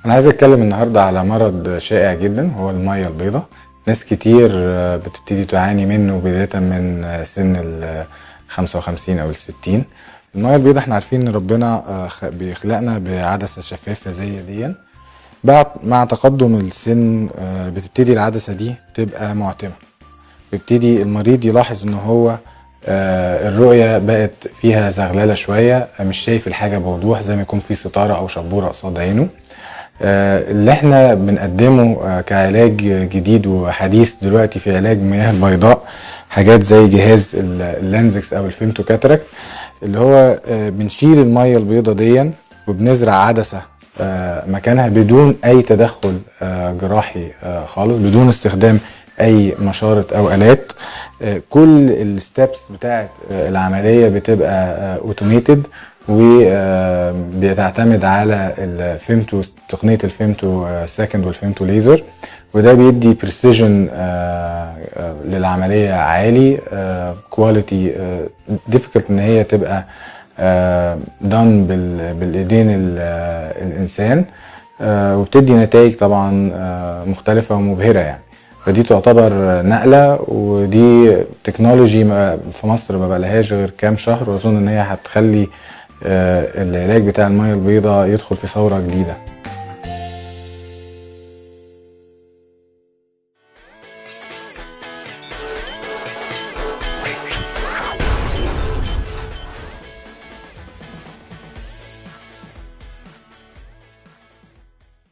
انا عايز اتكلم النهارده على مرض شائع جدا هو المية البيضاء. ناس كتير بتبتدي تعاني منه بداية من سن ال 55 او ال 60. المية البيضاء احنا عارفين ان ربنا بيخلقنا بعدسه شفافة زي دي. بعد مع تقدم السن بتبتدي العدسة دي تبقى معتمه، بيبتدي المريض يلاحظ ان هو الرؤية بقت فيها زغلله شوية، مش شايف الحاجة بوضوح، زي ما يكون في ستارة او شبوره قصاد عينه. اللي احنا بنقدمه كعلاج جديد وحديث دلوقتي في علاج المياه البيضاء حاجات زي جهاز ال LenSx او ال femto cataract، اللي هو بنشيل المية البيضاء دي وبنزرع عدسة مكانها بدون اي تدخل جراحي خالص، بدون استخدام اي مشارط او الات. كل ال steps بتاعت العملية بتبقى automated وبتعتمد على الفيمتو، تقنية ال femto second وال femto laser، وده بيدي precision للعملية عالي، quality difficult ان هي تبقى done بالايدين الانسان، وبتدي نتائج طبعا مختلفة ومبهره يعني. فدي تعتبر نقله، ودي technology في مصر ما بقالهاش غير كام شهر، واظن ان هي هتخلي العلاج بتاع المية البيضاء يدخل في ثورة جديدة.